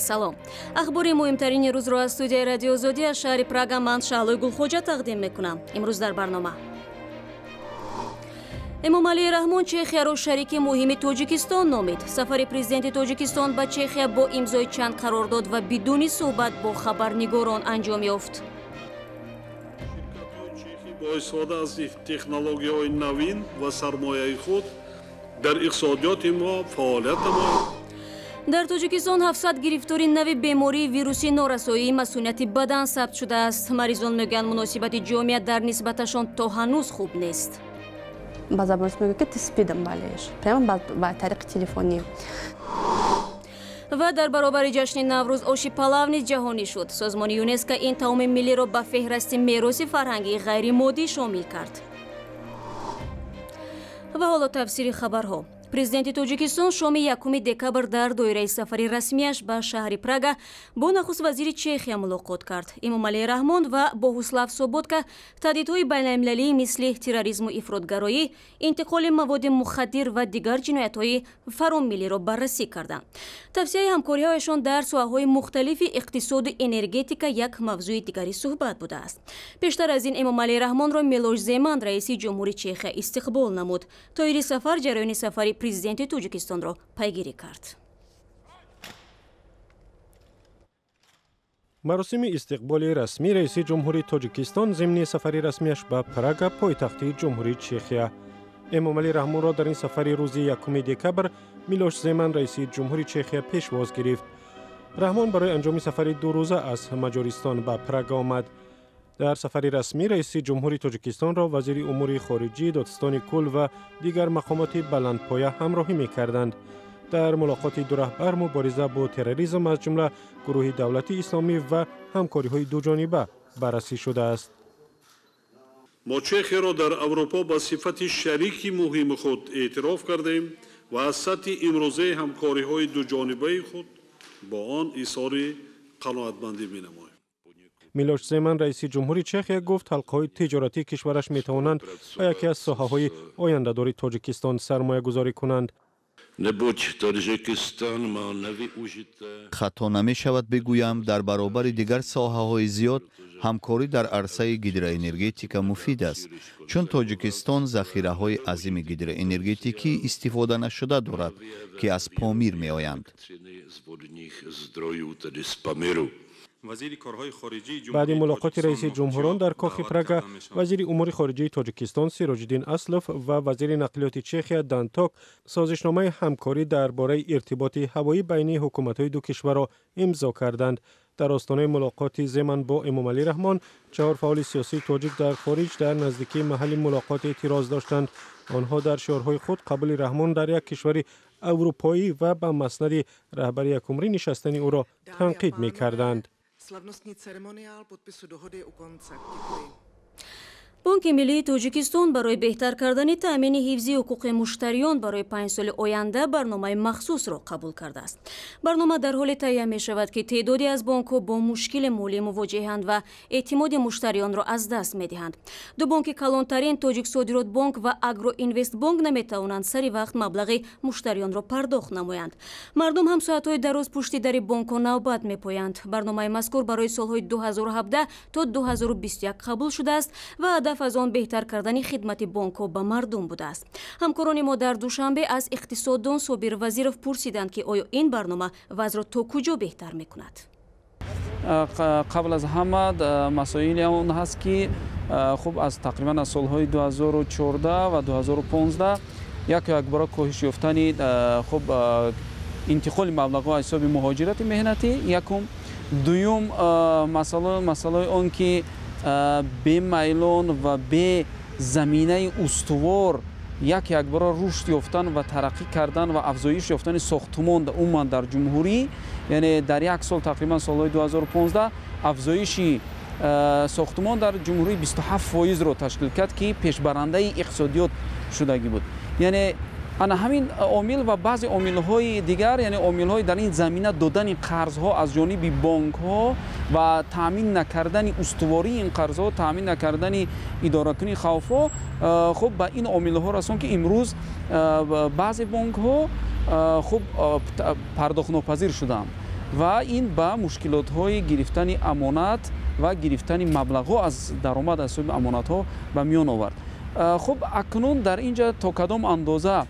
Салом. Ахбори муҳимтарини рӯзро аз студияи Радио Озодӣ аз шаҳри Прага ман Шаҳлои Гулхоҷа тақдим мекунам. Имрӯз дар барнома Эмомалӣ Раҳмон Чехияро шарики муҳими Тоҷикистон номид. Сафари президенти Тоҷикистон ба Чехия бо имзои чанд қарордод ва бидуни суҳбат бо хабарнигорон анҷом ёфт. Бо истифода аз технологияҳои навин ва сармояи худ дар иқтисодиёти мо фаъолият намояд. Дар Тоҷикистон 700 гирифтори нави бемории вируси норасоии масунияти бадан сабт шудааст. Маризон мегӯянд, муносибати ҷомеа дар нисбаташон то ҳанӯз хуб нест. Ба забони мегӯяд, ки ты спидом болеешь. Прямо ба тариқи телефонӣ. Ва дар баробари ҷашни Наврӯз оши палав низ ҷаҳонӣ шуд. Созмони ЮНЕСКО ин таоми миллиро ба феҳрасти мероси фарҳангии ғайримоддӣ шомил кард. Ва ҳоло тафсири хабарҳо. Президенти Тоҷикистон шоми 1 декабр дар доираи сафари расмияш ба шаҳри Прага бо нахуст вазири Чехия мулоқот кард. Эмомалӣ Раҳмон ва Боҳуслав Соботка таҳдидҳои байналмилалии мисли терроризму ифротгароӣ, интиқоли маводи мухаддир ва дигар ҷиноятҳои фаромиллиро баррасӣ карданд. Тавсияи ҳамкориҳояшон дар соҳаҳои мухталифи иқтисоду энергетика як мавзӯи дигари суҳбат будааст. Пештар аз ин Эмомалӣ Раҳмонро Милош Земан, раиси ҷумҳури Чехия, истиқбол намуд. Тоири сафар ҷараёни сафари президенти Тоҷикистонро пайгирӣ кард. Маросими истиқболи расмии раиси ҷумҳури Тоҷикистон зимни сафари расмияш ба Прага, пойтахти ҷумҳурии Чехия. Эмомалӣ Раҳмонро дар ин сафари рӯзи 1 декабр Милош Земан, раиси ҷумҳури Чехия, пешвоз гирифт. Раҳмон барои анҷоми сафари дурӯза аз Маҷористон ба Прага омад. Дар сафари расмӣ раиси ҷумҳури Тоҷикистонро вазири умури хориҷӣ, додситони кул ва дигар мақомоти баландпоя ҳамроҳӣ мекарданд. Дар мулоқоти ду раҳбар мубориза бо терроризм, аз ҷумла гурӯҳи давлати исломӣ ва ҳамкориҳои дуҷониба баррасӣ шудааст. Мо Чехияро дар Аврупо ба сифати шарики муҳими худ эътироф кардем ва аз сатҳи имрӯзаи ҳамкориҳои дуҷонибаи худ бо он изҳори қаноатмандӣ менамоем. Милош Земан, раиси ҷумҳури Чехия, гуфт, ҳалқаҳои тиҷоратии кишвараш метавонанд ба яке аз соҳаҳои ояндадори Тоҷикистон сармоягузорӣ кунанд. Хато намешавад бигӯям, дар баробари дигар соҳаҳои зиёд ҳамкорӣ дар арсаи гидроэнергетика муфид аст, чун Тоҷикистон захираҳои азими гидроэнергетикӣ истифода нашуда дорад, ки аз Помир меоянд. Баъди мулоқоти раиси ҷумҳурон дар кохи Прага, вазири умури хориҷии Тоҷикистон Сироҷиддин Аслов ва вазири нақлиёти Чехия Данток созишномаи ҳамкорӣ дар бораи иртиботи ҳавоӣ байни ҳукуматҳои ду кишварро имзо карданд. Дар остонаи мулоқоти Земан бо Эмомалӣ Раҳмон чаҳор фаъоли сиёсии тоҷик дар хориҷ дар наздикии маҳалли мулоқот эътироз доштанд. Онҳо дар шиорҳои худ қабули Раҳмон дар як кишвари аврупоӣ ва ба маснади раҳбари якумрӣ нишастани ӯро танқид мекарданд. Slavnostní ceremoniál podpisu dohody je u konce. Děkuji. Бонки миллии Тоҷикистон барои беҳтар кардани таъмини ҳифзи ҳуқуқи муштариён барои 5 соли оянда барномаи махсусро қабул кардааст. Барнома дар ҳоле таҳия мешавад, ки теъдоде аз бонкҳо бо мушкили молӣ мувоҷеҳанд ва эътимоди муштариёнро аз даст медиҳанд. Ду бонки калонтарин, Тоҷиксодиротбонк ва Агроинвестбонк, наметавонанд сари вақт маблағи муштариёнро пардохт намоянд. Мардум ҳам соатҳои дароз пушти дари бонкҳо навбат мепоянд. Барномаи мазкур барои солҳои 2017 то 2021 қабул шудааст ва ҳадаф аз он беҳтар кардани хидмати бонкҳо ба мардум будааст. Ҳамкорони мо дар Душанбе аз иқтисоддон Собир Вазиров пурсиданд, ки оё ин барнома вазъро то куҷо беҳтар мекунад. Қабл аз ҳама масоили он ҳаст, ки хуб аз тақрибан аз солҳои 2014 ва 2015 яку якбора коҳиш ёфтани хуб интиқоли маблағҳо аз ҳисоби муҳоҷирати меҳнатӣ якум, дуюм масъалаи он ки бемайлон ва бе заминаи устувор як якбора рушд ёфтан ва тараққӣ кардан ва афзоиш ёфтани сохтумон умуман дар ҷумҳурӣ, яъне дар як сол тақрибан солҳои 2015 афзоиши сохтумон дар ҷумҳурӣ 27%-ро ташкил кард, ки пешбарандаи иқтисодиёт шудагӣ буд. Яъне ана ҳамин омил ва баъзе омилҳои дигар, яъне омилҳои дар ин замина додани қарзҳо аз ҷониби бонкҳо ва таъмин накардани устувории ин қарзҳо, таъмин накардани идоракунии хавфҳо, хуб ба ин омилҳо расон, ки имрӯз баъзе бонкҳо хуб пардохтнопазир шуданд. Ва ин ба мушкилотҳои гирифтани амонат ва гирифтани маблағҳо аз даромад аз ҳисоби амонатҳо ба миён овард. Хуб, акнун дар ин ҷа то кадом андоза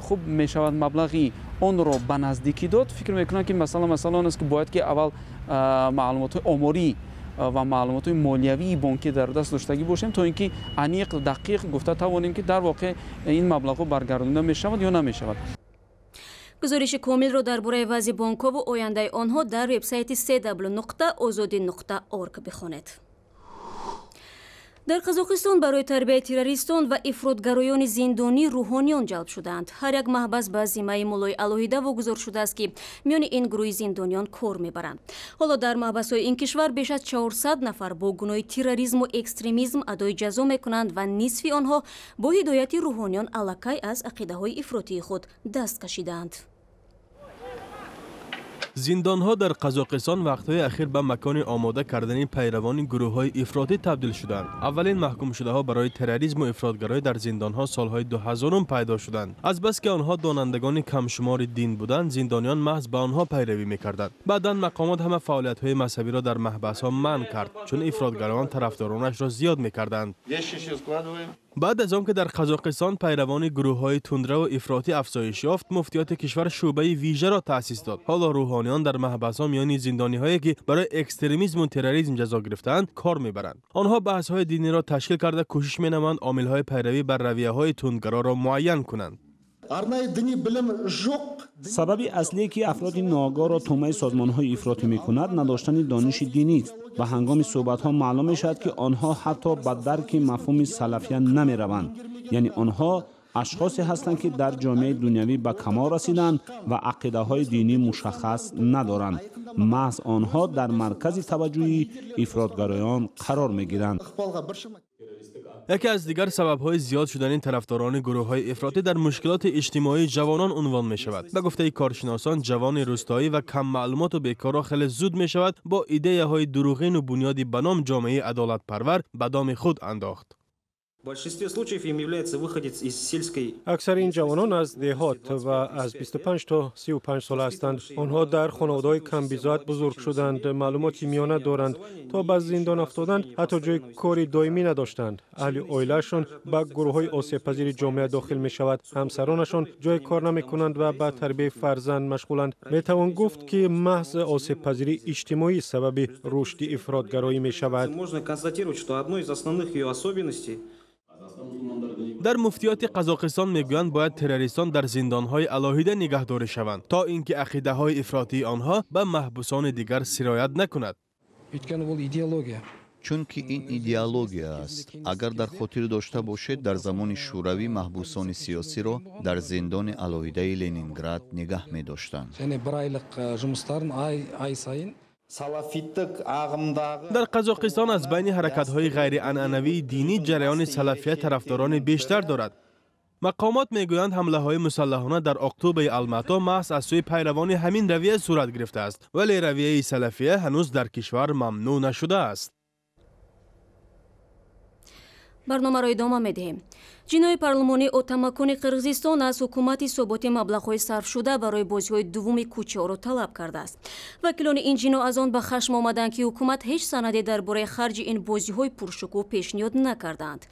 хуб мешавад маблағи онро ба наздикӣ дод, фикр мекунам, ки масъала он аст, ки бояд ки аввал маълумотҳои оморӣ ва маълумотҳои молиявии бонкӣ дар даст доштагӣ бошем, то ин ки аниқ, дақиқ гуфта тавонем, ки дар воқеъ ин маблағҳо баргардонида мешавад ё намешавад. Гузориши комилро дар бораи вазъи бонкҳову ояндаи онҳо дар вебсайти cw.ozodi.org бихонед. Дар Қазоқистон барои тарбияи террористон ва ифротгароёни зиндонӣ рӯҳониён ҷалб шудаанд. Ҳар як маҳбас ба зиммаи муллои алоҳида вогузор шудааст, ки миёни ин гурӯҳи зиндониён кор мебаранд. Ҳоло дар маҳбасҳои ин кишвар беш аз 400 нафар бо гуноҳи терроризму экстремизм адои ҷазо мекунанд ва нисфи онҳо бо ҳидояти рӯҳониён аллакай аз ақидаҳои ифротии худ даст кашидаанд. Зиндонҳо дар Қазоқистон вақтҳои ахир ба макони омода кардани пайравони гурӯҳҳои ифротӣ табдил шуданд. Аввалин маҳкумшудаҳо барои терроризму ифротгароӣ дар зиндонҳо солҳои 2000 пайдо шуданд. Азбаски онҳо донандагони камшумори дин буданд, зиндониён маҳз ба онҳо пайравӣ мекарданд. Баъдан мақомот ҳама фаъолиятҳои мазҳабиро дар маҳбасҳо манъ кард, чун ифротгароён тарафдоронашро зиёд мекарданд. Баъд аз он ки дар Қазоқистон пайравони гурӯҳҳои тундраву ифротӣ афзоиш ёфт, муфтиёти кишвар шӯъбаи вижаро таъсис дод. Ҳоло рӯҳониён дар маҳбасҳо миёни зиндониҳое, ки барои экстремизму терроризм ҷазо гирифтаанд, кор мебаранд. Онҳо баҳсҳои диниро ташкил карда, кӯшиш менамоянд омилҳои пайравӣ бар равияҳои тундгароро муайян кунанд. Сабаби аслие, ки афроди ноогоҳро тӯъмаи созмонҳои ифротӣ мекунад, надоштани дониши динист ва ҳангоми суҳбатҳо маълум мешавад, ки онҳо ҳатто ба дарки мафҳуми салафия намераванд. Яъне онҳо ашхосе ҳастанд, ки дар ҷомеаи дунявӣ ба камол расиданд ва ақидаҳои динӣ мушаххас надоранд. Маҳз онҳо дар маркази таваҷҷӯҳи ифротгароён қарор мегиранд. Яке аз дигар сабабҳои зиёд шудани тарафдорони гурӯҳҳои ифротӣ дар мушкилоти иҷтимоии ҷавонон унвон мешавад. Ба гуфтаи коршиносон, ҷавони рӯстоӣ ва каммаълумоту бекорро хеле зуд мешавад бо идеяҳои дурӯғину бунёди ба ном ҷомеаи адолатпарвар ба доми худ андохт. Аксари ин ҷавонон аз деҳот ва аз 25 то 35 сола ҳастанд. Онҳо дар хонаводаҳои камбизоат бузург шуданд, маълумоти миёна доранд. То ба зиндон афтоданд, ҳатто ҷои кори доимӣ надоштанд. Аҳли оилаашон ба гурӯҳҳои осебпазири ҷомеа дохил мешавад. Ҳамсаронашон ҷои кор намекунанд ва ба тарбияи фарзанд машғуланд. Метавон гуфт, ки маҳз осебпазирии иҷтимоӣ сабаби рушди ифротгароӣ мешавад. Дар муфтиёти Қазоқистон мегӯянд, бояд террористон дар зиндонҳои алоҳида нигаҳдорӣ шаванд, то ин ки ақидаҳои ифротии онҳо ба маҳбусони дигар сироят накунад. Чунки ин идеология аст. Агар дар хотир дошта бошед, дар замони шӯравӣ маҳбусони сиёсиро дар зиндони алоҳидаи Ленинград нигаҳ медоштанд. Дар Қазоқистон аз байни ҳаракатҳои ғайрианъанавии динӣ ҷараёни салафия тарафдорони бештар дорад. Мақомот мегӯянд, ҳамлаҳои мусаллаҳона дар Оқтубаи Алмато маҳз аз сӯи пайравони ҳамин равия сурат гирифтааст, вале равияи салафия ҳанӯз дар кишвар мамнӯъ нашудааст. Барномаро идома медиҳем. Ҷинои парлумонии Отамакони Қирғизистон аз ҳукумат ҳисоботи маблағҳои сарфшуда барои бозиҳои дуввуми кӯчаҳоро талаб кардааст. Вакилони ин ҷино аз он ба хашм омаданд, ки ҳукумат ҳеҷ санаде дар бораи харҷи ин бозиҳои пуршукӯҳ пешниҳод накардаанд.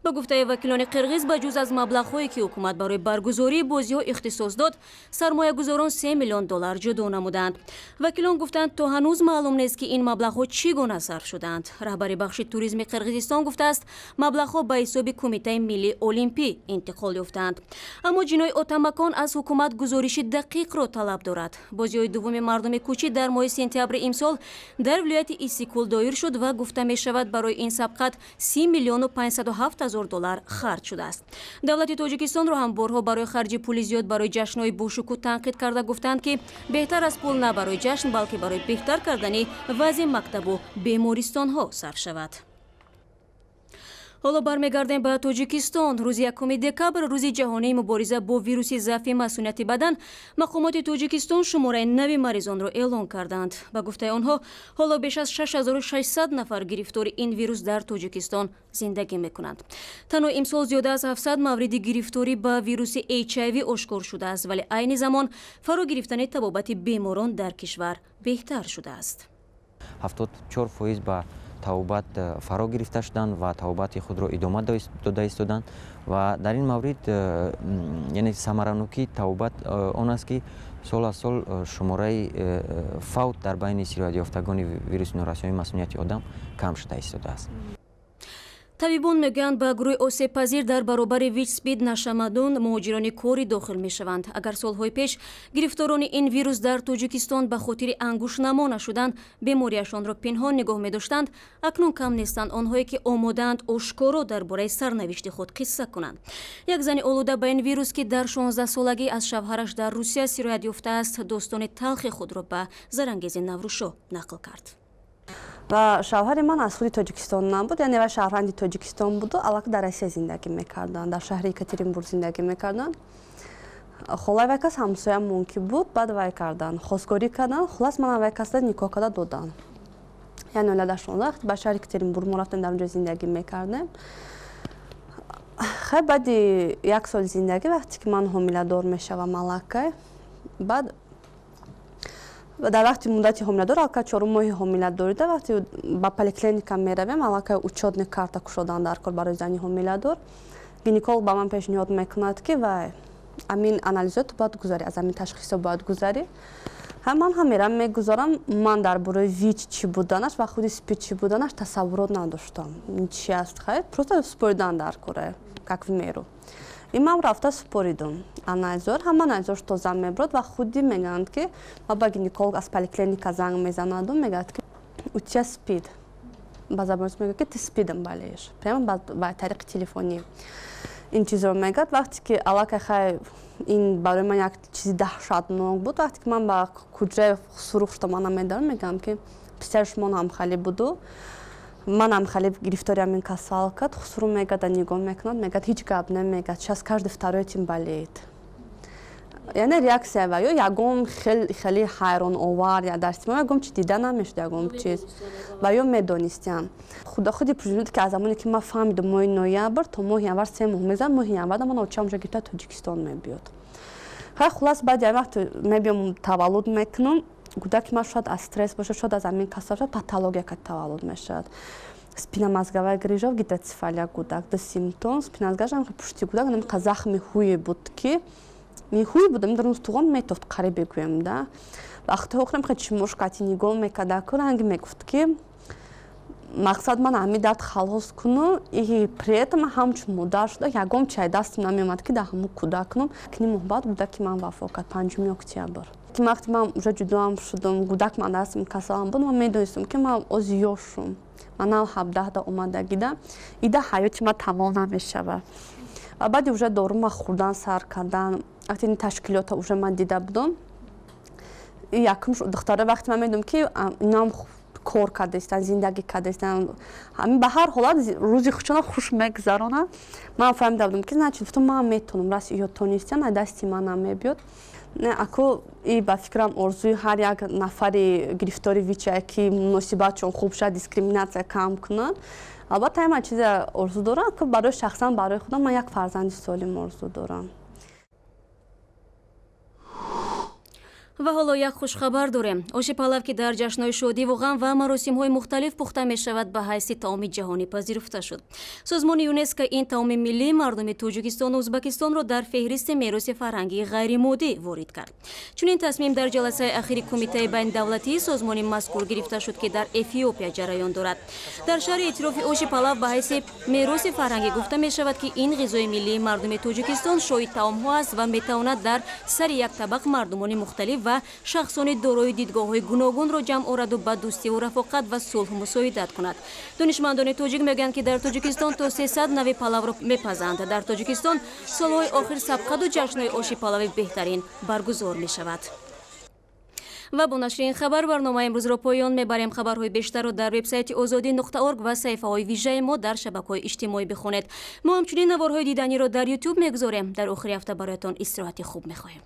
Ба гуфтаи вакилони қирғиз, ба ҷуз аз маблағҳое, ки ҳукумат барои баргузории бозиҳо ихтисос дод, сармоягузорон 3 миллион доллар ҷудо намуданд. Вакилон гуфтанд, то ҳанӯз маълум нест, ки ин маблағҳо чӣ гуна сарф шудаанд. Раҳбари бахши туризми Қирғизистон гуфтааст, маблағҳо ба ҳисоби Кумитаи миллии Олимпӣ интиқол ёфтанд. Аммо ҷинои Отамакон аз ҳукумат гузориши дақиқро талаб дорад. Бозиҳои дуввуми мардуми кӯчӣ дар моҳи сентябри имсол дар вилояти Иссикул доир шуд ва гуфта мешавад, барои ин сабқат 30 миллиону 507 ҳазор доллар харҷ шудааст. Давлати Тоҷикистонро ҳам борҳо барои харҷи пули зиёд барои ҷашнҳои бошукӯҳ танқид карда, гуфтанд, ки беҳтар аз пул на барои ҷашн, балки барои беҳтар кардани вазъи мактабу бемористонҳо сарф шавад. Ҳоло бармегардем ба Тоҷикистон. Рӯзи 1 декабр, рӯзи ҷаҳонии мубориза бо вируси заъфи масунияти бадан, мақомоти Тоҷикистон шумораи нави маризонро эълон карданд. Ба гуфтаи онҳо, ҳоло беш аз 6600 нафар гирифтори ин вирус дар Тоҷикистон зиндагӣ мекунанд. Танҳо имсол зиёда аз 700 мавриди гирифторӣ ба вируси HIV ошкор шудааст, вале айни замон фаро гирифтани табобати беморон дар кишвар беҳтар шудааст. 74% ба табобат фаро гирифта шуданд ва табобати худро идома дода истоданд ва дар ин маврид, яъне самаранокии табобат он аст, ки сол аз сол шумораи фавт дар байни сироятёфтагони вируси норасоии масунияти одам кам шуда истодааст. Табибон мегӯянд, ба гурӯҳи осебпазир дар баробари ВИЧ-СПИД, нашъамандон, муҳоҷирони корӣ дохил мешаванд. Агар солҳои пеш гирифторони ин вирус дар Тоҷикистон ба хотири ангуштнамо нашудан бемориашонро пинҳон нигоҳ медоштанд, акнун кам нестанд онҳое, ки омодаанд ошкоро дар бораи сарнавишти худ қисса кунанд. Як зани олуда ба ин вирус, ки дар 16-солагӣ аз шавҳараш дар Русия сироят ёфтааст, достони талхи худро ба Зарангези Наврӯзшоҳ нақл кард. Ва шавҳари ман аз худи Тоҷикистон набуд, яъне вай шаҳрванди Тоҷикистон буду аллакай дар Россия зиндагӣ мекарданд, дар шаҳри Екатеринбург зиндагӣ мекарданд. Холаи вай кас ҳамсоямон ки буд, баъд вай карданд, хостгорӣ карданд. Хулас, манам вай касда никоҳ карда доданд. Яъне оила дар 16 ба шаҳри Екатеринбург мо рафтем, дар онҷо зиндагӣ мекардем. Хай, баъди як сол зиндагӣ, вақте ки ман ҳомиладор мешавам аллакай, баъд дар вақти муддати ҳомиладор, аллакай чорум моҳи ҳомиладорида, вақте ба поликлиника меравем, аллакай учётный карта кушодан дар кор барои зани ҳомиладор, гинеколог ба ман пешниҳод мекунад, ки вай амин анализот бояд гузарӣ, аз амин ташхисо бояд гузарӣ. Ман ҳам мерам, мегузорам. Ман дар бораи ВИЧ чӣ буданаш ва худи СПИД чӣ буданаш тасаввурот надоштам, чи аст. Хай, просто супоридан дар кора, как в меру. И ман рафта супоридум анализор, ҳама анализош тоза мебурад ва худи мегӯянд, ки ма ба гинеколог аз поликлиника занг мезанаду мегӯяд, ки у тебя СПИД, ба забони мегӯяд, ки ты СПИДом болеешь, прямо ба тариқи телефонӣ ин чизро мегӯяд. Вақте ки аллакай, хай, ин барои ман як чизи даҳшатнок буд. Вақте ки ман ба куҷраи сурух шуда, ман намедонам, мегӯям, ки писари шумо ҳам хеле буду, манам хеле гирифтори ҳамин касал кард. Хусру мегада, нигоҳ мекунад, мегӯяд, ҳеҷ гап намегӯяд, сейчас каждый второй этим болеет. Яъне реаксия ва ё ягон хеле ҳайроновар я дар симо ягон чи дида намешуд, ягон чиз ва ё медонистиям. Худи президент, ки аз замоне ки ман фаҳмидам, моҳи ноябр то моҳи январ 3 моҳ мезад, моҳи январда ман очам уже гирифта Тоҷикистон мебиёд. Хай, хулас, баъди ям вақт мебиём, таваллуд мекунам. Кӯдаки ман шояд аз стресс бошад, шояд аз ҳамин касал шояд, патология ка таваллуд мешавад, спинномозговая грыжа, гидроцефалия. Кӯдак ду симптом, спинномозговая, пушти кӯдак намиқа захми ҳуе буд, ки ҳуй буд, дар устухон метофт, қариб бигӯем да. Вақти охирам хе чимош кати нигоҳ мекарда, ранги мегуфт, ки мақсад ман ҳами дард халос кунам, и при этом ҳамчун модар шуда ягон чай дастам намеомад, ки дар ҳамун кӯдак кунам. Кини моҳ баъд кӯдаки ман вафот кард, 5 октябр. Вақти ман уже ҷудоам шудам, кӯдак ман дастам касалам буд, ман медонистам, ки ман ози ёшум, ман нав 17-да омадагида, ида ҳаёти ман тамом намешавад. Ва баъди уже дорума хӯрдан сар кардан, вақте ин ташкилота уже ман дида будам, якум духтара, вақте ман медонам, ки инам кор кардаистанд, зиндагӣ кардаистанд, ҳамин ба ҳар ҳолат рӯзи хушона хуш мегузаронанд, ман фаҳмида будам, ки значит, гуфтам, ман метавонам, раст ё тонистиям, аз дасти манам мебиёд. Не, аку и ба фикрам, орзуи ҳар як нафари гирифтори ВИЧ-а, ки муносибатшон хуб шавад, дискриминатсия кам кунад. Албатта, ҳама чиза орзу дорам, барои шахсан, барои худам ман як фарзанди солим орзу дорам. Ва ҳоло як хушхабар дорем. Оши палав, ки дар ҷашнҳои шодиву ғам ва маросимҳои мухталиф пухта мешавад, ба ҳайси таоми ҷаҳонӣ пазируфта шуд. Созмони ЮНЕСКО ин таоми миллии мардуми Тоҷикистону Ӯзбекистонро дар феҳристи мероси фарҳангии ғайримоддӣ ворид кард. Чунин тасмим дар ҷаласаи ахири кумитаи байнидавлатии созмони мазкур гирифта шуд, ки дар Эфиопия ҷараён дорад. Дар шарҳи эътирофи оши палав ба ҳайси мероси фарҳангӣ гуфта мешавад, ки ин ғизои миллии мардуми Тоҷикистон шоҳи таомҳо аст ва метавонад дар сари як табақ мардумони мухталиф ва шахсони дорои дидгоҳҳои гуногунро ҷамъ ораду ба дӯстиву рафоқат ва сулҳ мусоидат кунад. Донишмандони тоҷик мегӯянд, ки дар Тоҷикистон то 300 нави палавро мепазанд. Дар Тоҷикистон солҳои охир сабқаду ҷашнҳои оши палави беҳтарин баргузор мешавад. Ва бо нашри ин хабар барномаи имрӯзро поён мебарем. Хабарҳои бештарро дар вебсайти озодӣ.орг ва саҳифаҳои вижаи мо дар шабакаҳои иҷтимоӣ бихонед. Мо ҳамчунин наворҳои диданиро дар Ютуб мегузорем. Дар охири ҳафта бароятон истироҳати хуб мехоҳем.